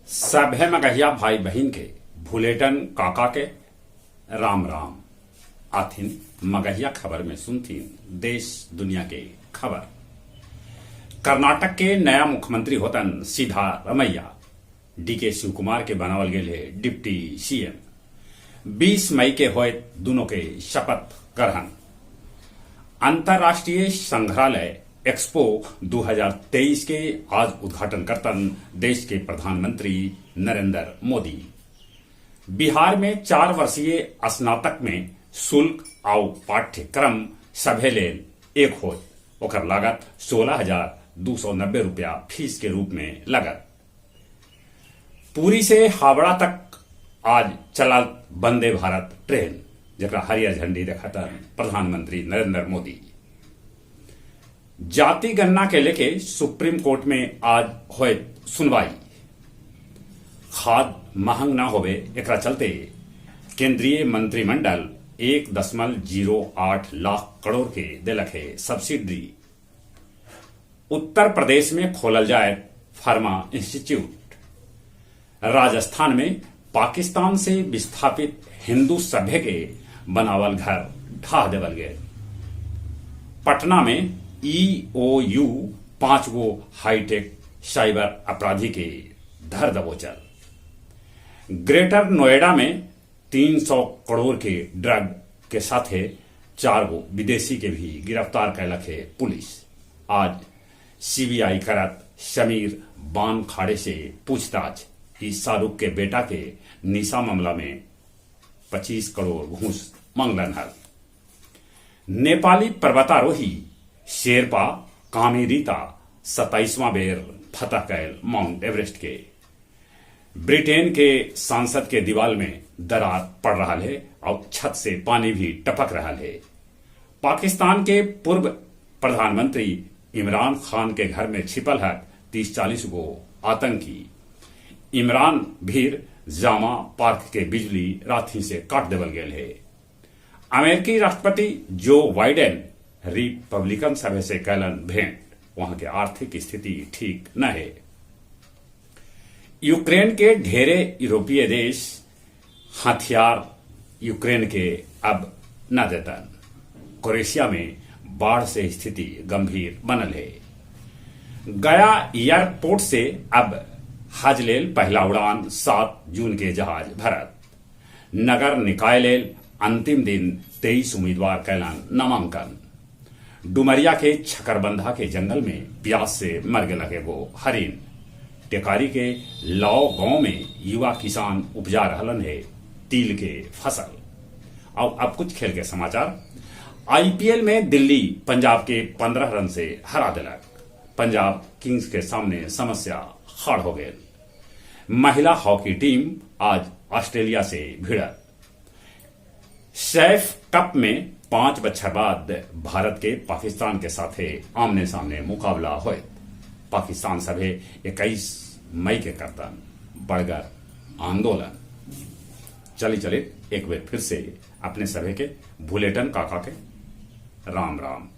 सभे मगहिया भाई बहिन के भुलेटन काका के राम राम। आथिन मगहिया खबर में सुनथिन देश दुनिया के खबर। कर्नाटक के नया मुख्यमंत्री होतन सिद्धारमैया। डीके शिवकुमार के बनावल गेल है डिप्टी सीएम। 20 मई के होयत दोनों के शपथ ग्रहण। अंतर्राष्ट्रीय संग्रहालय एक्सपो 2023 के आज उद्घाटन करतन देश के प्रधानमंत्री नरेंद्र मोदी। बिहार में 4 वर्षीय स्नातक में शुल्क आउ पाठ्यक्रम सभे लेल एक होत। ओकर लागत 16,290 रुपया फीस के रूप में लगत। पुरी से हावड़ा तक आज चलल वंदे भारत ट्रेन, जेकरा हरियर झंडी देखतन प्रधानमंत्री नरेंद्र मोदी। जाति गणना के लेके सुप्रीम कोर्ट में आज होयत सुनवाई। खाद महंग न होवे एकरा चलते केंद्रीय मंत्रिमंडल 1.08 लाख करोड़ के देलक है सब्सिडी। उत्तर प्रदेश में खोलल जाए फार्मा इंस्टीट्यूट। राजस्थान में पाकिस्तान से विस्थापित हिंदू सभ्य के बनावल घर ढा देवल गए। पटना में ईओयू 5 गो हाईटेक साइबर अपराधी के धर दबोचल। ग्रेटर नोएडा में 300 करोड़ के ड्रग के साथे 4 गो विदेशी के भी गिरफ्तार कैलक है पुलिस। आज सीबीआई करत समीर बानखाड़े से पूछताछ। ई शाहरुख के बेटा के निशा मामला में 25 करोड़ घूस मांगलन हल। नेपाली पर्वतारोही शेरपा कामी रीता 27वां बेर फतह कैल माउंट एवरेस्ट के। ब्रिटेन के सांसद के दीवाल में दरार पड़ रहा है और छत से पानी भी टपक रहा है। पाकिस्तान के पूर्व प्रधानमंत्री इमरान खान के घर में छिपल है 30-40 गो आतंकी। इमरान भीर जामा पार्क के बिजली रात ही से काट देवल गेल है। अमेरिकी राष्ट्रपति जो बाइडेन रिपब्लिकन सभा से कैलन भेंट। वहां के आर्थिक स्थिति ठीक न है। यूक्रेन के ढेरे यूरोपीय देश हथियार यूक्रेन के अब न देतन। क्रोएशिया में बाढ़ से स्थिति गंभीर बनल है। गया एयरपोर्ट से अब हज लेल पहला उड़ान 7 जून के जहाज भरत। नगर निकाय लेल अंतिम दिन 23 उम्मीदवार कैलन नामांकन। डुमरिया के छकरबंधा के जंगल में प्यास से मर गेलक एगो हरिन। टेकारी के लाव गांव में युवा किसान उपजा रहलन है तिल के फसल। और अब कुछ खेल के समाचार। आईपीएल में दिल्ली पंजाब के 15 रन से हरा दिलक। पंजाब किंग्स के सामने समस्या खड़ हो गई। महिला हॉकी टीम आज ऑस्ट्रेलिया से भिड़त। सैफ कप में 5 बच्छर बाद भारत के पाकिस्तान के साथे आमने सामने मुकाबला होयत। पाकिस्तान सभे 21 मई के करतन बड़गर आंदोलन। चली चले एक बार फिर से अपने सभे के भुलेटन काका के राम राम।